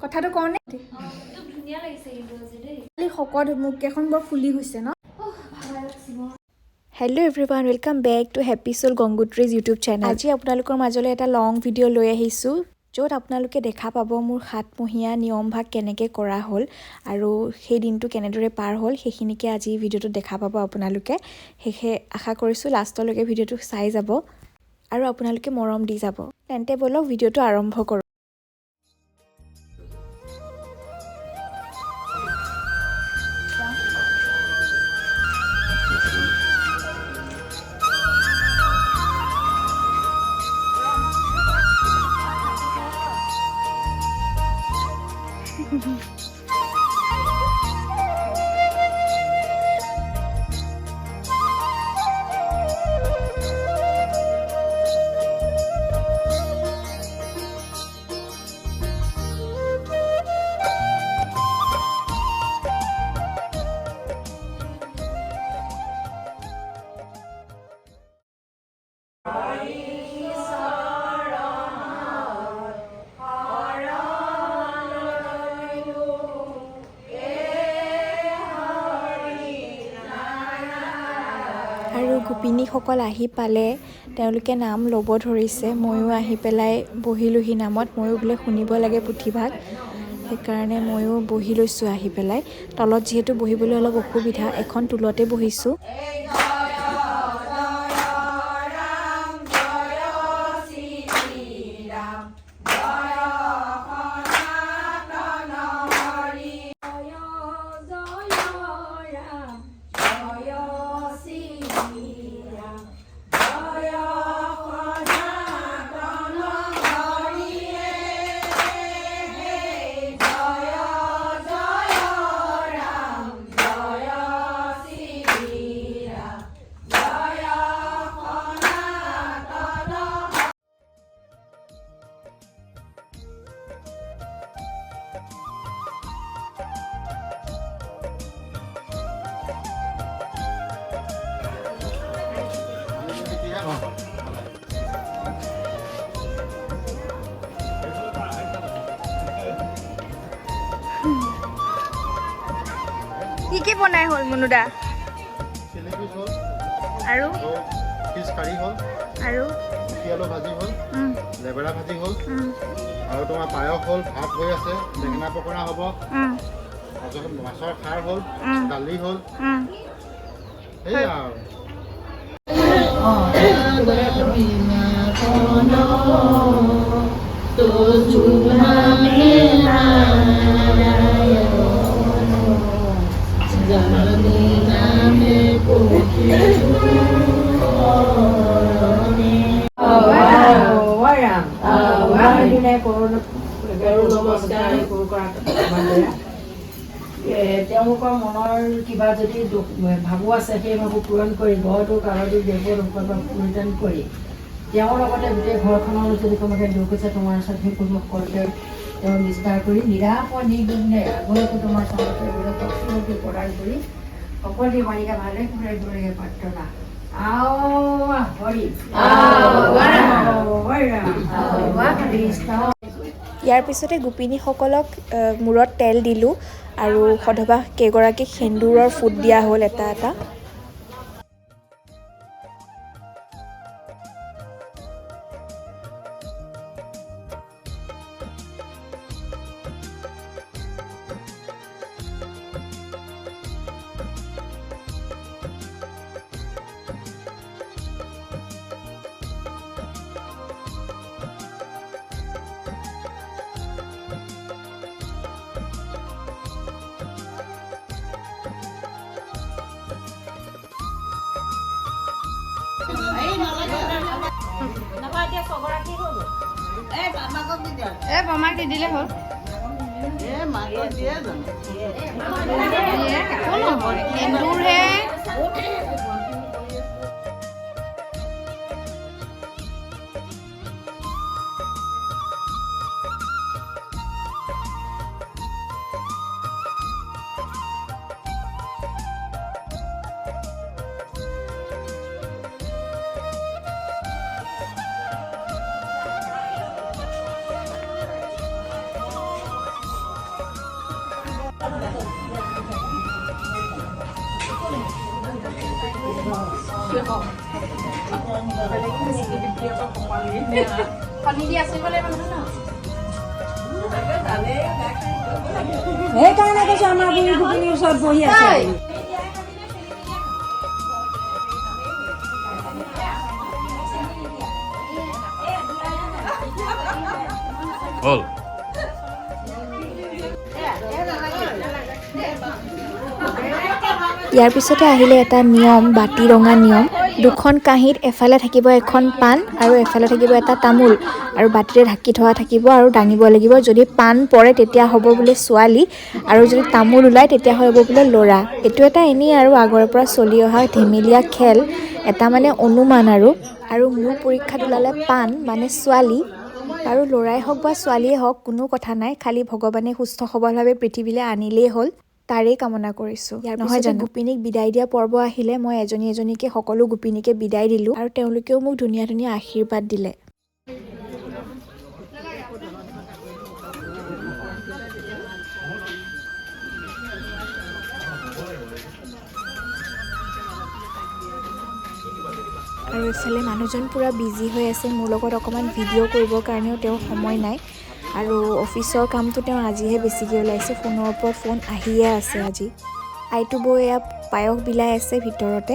কথাটো কওঁনে? ধুনীয়া লাগিছে কিন্তু আজি দেই। শকত মুখকেইখন বৰ ফুলি গৈছে ন? ভাল লাগছে মোৰ। Hello everyone, welcome back to Happy Soul Gangotri's YouTube channel. আজি আপোনালোকৰ মাজলৈ এটা লং ভিডিঅ' লৈ আহিছোঁ, য'ত আপোনালোকে দেখা পাব মোৰ সাতমহীয়া নিয়মভাগ কেনেকৈ কৰা হ'ল আৰু সেই দিনটো কেনেদৰে পাৰ হ'ল, সেইখিনিকে আজি ভিডিঅ'টোত দেখা পাব আপোনালোকে। সেয়েহে আশা কৰিছোঁ লাষ্টলৈকে ভিডিঅ'টো চাই যাব আৰু আপোনালোকে মৰম দি যাব। তেন্তে ব'লক, ভিডিঅ'টো আৰম্ভ কৰোঁ। আৰু গোপিনীসকল আহি পালে, তেওঁলোকে নাম ল'ব ধৰিছে। ময়ো আহি পেলাই বহিলোহি নামত। ময়ো বোলে শুনিব লাগে পুথিভাগ, সেইকাৰণে ময়ো বহি লৈছোঁ আহি পেলাই। তলত যিহেতু বহিবলৈ অলপ অসুবিধা, এখন টুলতে বহিছোঁ। কি কি বনাই হ'ল মুনুদা? চিলি ফিছ হ'ল। আৰু? আৰু ফিছ কাৰী হ'ল। আৰু? গুটি আলু ভাজি হ'ল, লেবেৰা ভাজি হ'ল আৰু তোমাৰ পায়স হ'ল, ভাত হৈ আছে, বেঙেনা পকৰা হ'ব, তাৰপিছত মাছৰ খাৰ হ'ল, দালি হ'ল, সেয়া আৰু। তেওঁলোকৰ মনৰ কিবা যদি দুখ ভাবো আছে, সেই ভাবো পূৰণ কৰি ঘৰটো কাৰটো দেৱ পৰিত্ৰাণ কৰি তেওঁৰ লগতে গোটেই ঘৰখনৰ যদি কোনোবাকে দুখ হৈছে, তোমাৰ ওচৰত সেই সকলোকে তেওঁ নিস্তাৰ কৰি নিৰাপদ নিৰ্বিঘ্নে আগলৈকো তোমাৰ চৰণতে শক্তি প্ৰদান কৰি সকলোকে মালিকা ভালে কুশলে দিব লাগে প্ৰাৰ্থনা। আও হৰি কৃষ্ণ। ইয়াৰ পিছতে গোপিনীসকলক মূৰত তেল দিলোঁ আৰু সধবা কেইগৰাকীক সেন্দূৰৰ ফুট দিয়া হ'ল এটা এটা। এই বমাক দি দিলে হ'ল। একো নহয়, সেন্দুৰহে। সেইকাৰণে কৈছো আমাৰ বুঢ়ী গোপিনীৰ ওচৰত বহি আছে। হ'ল। ইয়াৰ পিছতে আহিলে এটা নিয়ম, বাতি ৰঙা নিয়ম। দুখন কাঁহীত এফালে থাকিব এখন পাণ আৰু এফালে থাকিব এটা তামোল, আৰু বাতিৰে ঢাকি থোৱা থাকিব আৰু দাঙিব লাগিব। যদি পাণ পৰে তেতিয়া হ'ব বোলে ছোৱালী, আৰু যদি তামোল ওলায় তেতিয়া হ'ব বোলে ল'ৰা। এইটো এটা এনেই আৰু আগৰে পৰা চলি অহা ধেমেলীয়া খেল এটা, মানে অনুমান আৰু। আৰু মোৰ পৰীক্ষাত ওলালে পাণ মানে ছোৱালী, আৰু ল'ৰাই হওক বা ছোৱালীয়ে হওক কোনো কথা নাই, খালি ভগৱানে সুস্থ সবলভাৱে পৃথিৱীলৈ আনিলেই হ'ল, তাৰেই কামনা কৰিছোঁ। নহয় জানো? গোপিনীক বিদায় দিয়া পৰ্ব আহিলে মই এজনী এজনীকে সকলো গোপিনীকে বিদায় দিলোঁ, আৰু তেওঁলোকেও মোক ধুনীয়া ধুনীয়া আশীৰ্বাদ দিলে। আৰু এইফালে মানুহজন পূৰা বিজি হৈ আছে, মোৰ লগত অকণমান ভিডিঅ' কৰিবৰ কাৰণেও তেওঁৰ সময় নাই। আৰু অফিচৰ কামটো তেওঁ আজিহে বেছিকৈ ওলাইছে, ফোনৰ ওপৰত ফোন আহিয়ে আছে আজি। আইটো বৌ এয়া পায়স বিলাই আছে ভিতৰতে।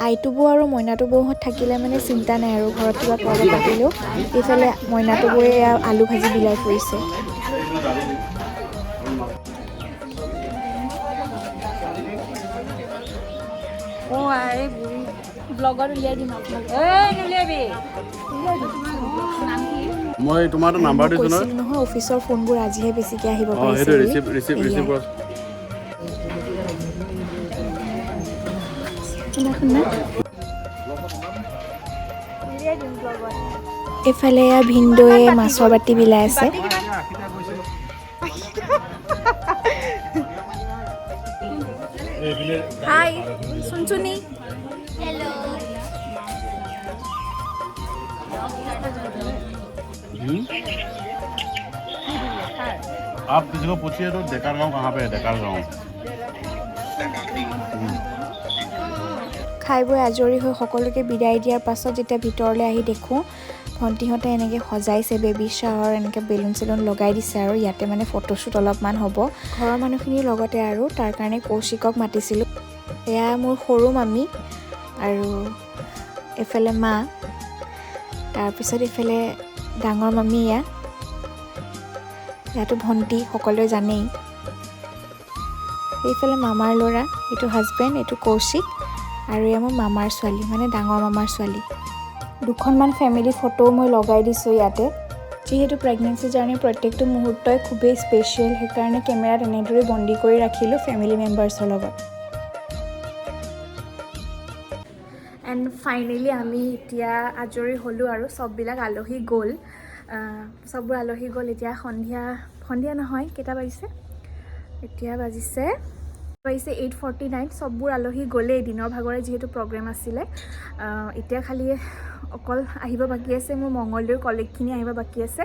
আইটো বৌ আৰু মইনাটো বৌহঁত থাকিলে মানে চিন্তা নাই আৰু, ঘৰত কিবা পৰ্ব পাতিলেও। এইফালে মইনাটো বৌয়ে এয়া আলু ভাজি বিলাই ফুৰিছে। ব্লগত উলিয়াই দিম আপোনাক। মই তোমাৰ নাম্বাৰ দিছো নহয়। নহয়, অফিচৰ ফোনবোৰ আজিহে বেছিকৈ আহিব অঁ, পাৰিছে। সেইটো ৰিচিভ ৰিচিভ ৰিচিভ কৰা। এইফালে এয়া ভিনদৌয়ে মাছৰ বাতি বিলাই আছে। হাই চুনচুনি। आप किसी को पूछिए तो डेकार गांव कहाँ पे है? डेकार गांव। খাই বৈ আজৰি হৈ সকলোকে বিদায় দিয়াৰ পাছত যেতিয়া ভিতৰলৈ আহি দেখোঁ ভণ্টিহঁতে এনেকৈ সজাইছে, বেবী শ্বাৱাৰ এনেকৈ বেলুন চেলুন লগাই দিছে, আৰু ইয়াতে মানে ফটোশ্বুট অলপমান হ'ব ঘৰৰ মানুহখিনিৰ লগতে। আৰু তাৰ কাৰণে কৌশিকক মাতিছিলোঁ। এয়া মোৰ সৰু মামী, আৰু এইফালে মা, তাৰপিছত এইফালে ডাঙৰ মামী, এয়া ইয়াতো ভণ্টি, সকলোৱে জানেই। এইফালে মামাৰ ল'ৰা, এইটো হাজবেণ্ড, এইটো কৌশিক, আৰু এয়া মোৰ মামাৰ ছোৱালী, মানে ডাঙৰ মামাৰ ছোৱালী। দুখনমান ফেমিলি ফটোও মই লগাই দিছোঁ ইয়াতে। যিহেতু প্ৰেগনেঞ্চি জাৰ্ণিৰ প্ৰত্যেকটো মুহূৰ্তই খুবেই স্পেচিয়েল, সেইকাৰণে কেমেৰাত এনেদৰে বন্দী কৰি ৰাখিলোঁ ফেমিলি মেম্বাৰ্ছৰ লগত। এণ্ড ফাইনেলি আমি এতিয়া আজৰি হ'লোঁ আৰু চববিলাক আলহী গ'ল, চববোৰ আলহী গ'ল। এতিয়া সন্ধিয়া, সন্ধিয়া নহয়, কেইটা বাজিছে এতিয়া? বাজিছে 8:49। চববোৰ আলহী গ'লেই, দিনৰ ভাগৰে যিহেতু প্ৰগ্ৰেম আছিলে। এতিয়া খালি অকল আহিব বাকী আছে মোৰ মঙলদৈৰ কলেজখিনি আহিব বাকী আছে,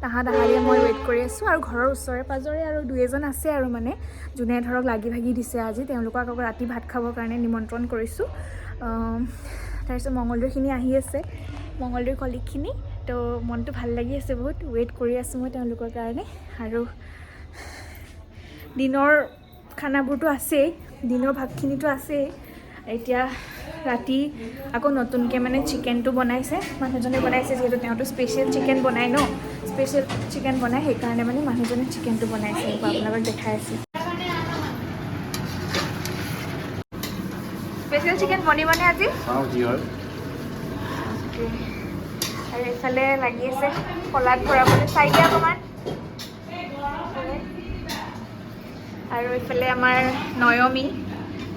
তাহাঁত আহালে মই ৱেইট কৰি আছোঁ। আৰু ঘৰৰ ওচৰে পাঁজৰে আৰু দুই এজন আছে আৰু, মানে যোনে ধৰক লাগি ভাগি দিছে আজি, তেওঁলোকক আকৌ ৰাতি ভাত খাবৰ কাৰণে নিমন্ত্ৰণ কৰিছোঁ। তাৰপিছত মঙলদৈৰখিনি আহি আছে, মঙলদৈৰ কলিগখিনি। তো মনটো ভাল লাগি আছে বহুত, ৱেইট কৰি আছোঁ মই তেওঁলোকৰ কাৰণে। আৰু দিনৰ খানাবোৰতো আছেই, দিনৰ ভাতখিনিতো আছেই। এতিয়া ৰাতি আকৌ নতুনকৈ মানে চিকেনটো বনাইছে, মানুহজনে বনাইছে, যিহেতু তেওঁতো স্পেচিয়েল চিকেন বনায় ন, স্পেচিয়েল চিকেন বনায়, সেইকাৰণে মানে মানুহজনে চিকেনটো বনাইছে। আপোনালোকক দেখাই আছোঁ। স্পেচিয়েল চিকেন বনিবনে আজি? চাওঁ কি হয়। আৰু এইফালে লাগি আছে শলাত ভৰাবলৈ, চাই দিয়া অকণমান। আৰু এইফালে আমাৰ নয়মী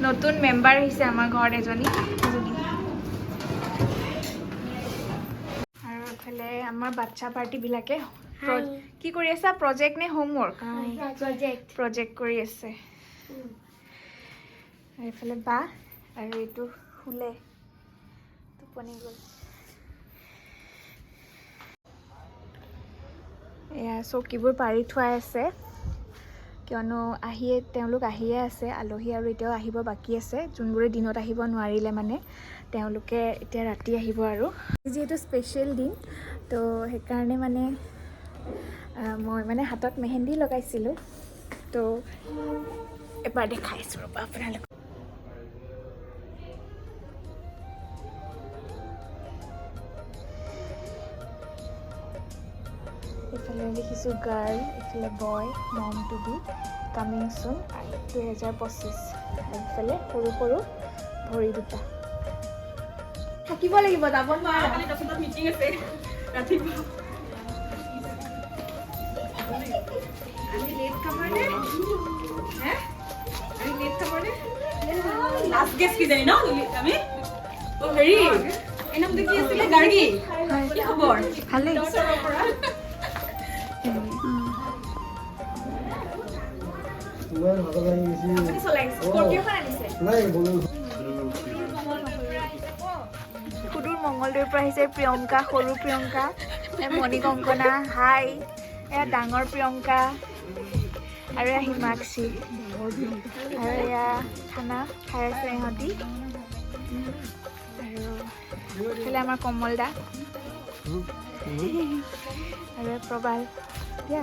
নতুন মেম্বাৰ আহিছে আমাৰ ঘৰত, এজনী এজনী। আৰু এইফালে আমাৰ বাচ্ছা পাৰ্টিবিলাকে কি কৰি আছা? প্ৰজেক্ট নে হোমৱৰ্ক? প্ৰজেক্ট কৰি আছে। আৰু এইফালে বা, আৰু এইটো শুলে, টোপনি গ'ল। এয়া চকীবোৰ পাৰি থোৱাই আছে, কিয়নো আহিয়ে তেওঁলোক আহিয়ে আছে আলহী, আৰু এতিয়াও আহিব বাকী আছে যোনবোৰে দিনত আহিব নোৱাৰিলে, মানে তেওঁলোকে এতিয়া ৰাতি আহিব। আৰু যিহেতু স্পেচিয়েল দিন, তো সেইকাৰণে মানে মই মানে হাতত মেহেন্দি লগাইছিলোঁ। তো এবাৰ দেখাইছোঁ ৰ'বা আপোনালোকক। এইফালে লিখিছোঁ গাৰ্ল, এইফালে boy, mom to be, coming soon 2025। আৰু এইফালে সৰু সৰু ভৰি দুটা থাকিব লাগিব, যাব নোৱাৰা। মিটিং আছে ৰাতিপুৱা। আমি লেট খাবৰ নে? আমি লেট খাবৰ নে? লাষ্ট গেষ্ট কিজানি ন আমি? অ হেৰি, এই নামটো কি আছিলে? গাৰ্গী, কি খবৰ? ভালেই। ওচৰৰ পৰা। আপুনি চলাইছে? স্কৰপিঅ'খন আনিছে। সুদূৰ মংগলদৈৰ পৰা আহিছে প্ৰিয়ংকা, সৰু প্ৰিয়ংকা, এ মণি কংকনা, হাই, এয়া ডাঙৰ প্ৰিয়ংকা আৰু এয়া হিমাক্ষী। আৰু এয়া খানা খাই আছে ইহঁতি। আৰু এইফালে আমাৰ কমল দা আৰু এয়া প্ৰবাল দিয়া।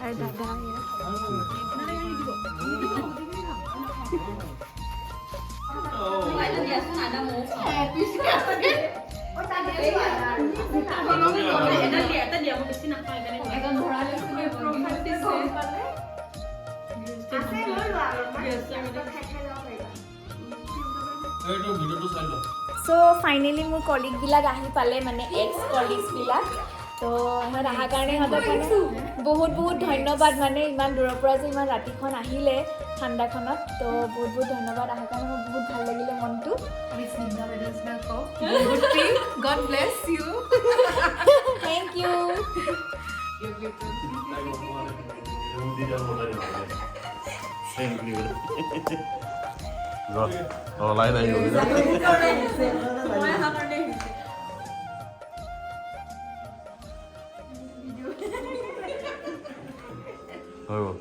আৰু দাদা এয়া। এটা দিয়া, এটা দিয়া, মই বেছি নাখাওঁ সেইকাৰণে। আছে, লৈ লোৱা অলপমান। খাই খাই যাব পাৰিবা। এইটো ভিডিঅ'টো চাই লোৱা। চ' ফাইনেলি মোৰ কলিগবিলাক আহি পালে, মানে এক্স কলিগছবিলাক। তো সিহঁত অহাৰ কাৰণে সিহঁতক মানে বহুত বহুত ধন্যবাদ। মানে ইমান দূৰৰ পৰা যে ইমান ৰাতিখন আহিলে ঠাণ্ডাখনত, তো বহুত বহুত ধন্যবাদ। অহাৰ কাৰণে মোৰ বহুত ভাল লাগিলে মনটো। God bless you. Thank you. দি দিয়া, বনাই দিব। Thank you. যোৱা, অঁ, লাইন আহি গ'ল। মই অহাৰ কাৰণে আহিছে। হৈ গ'ল।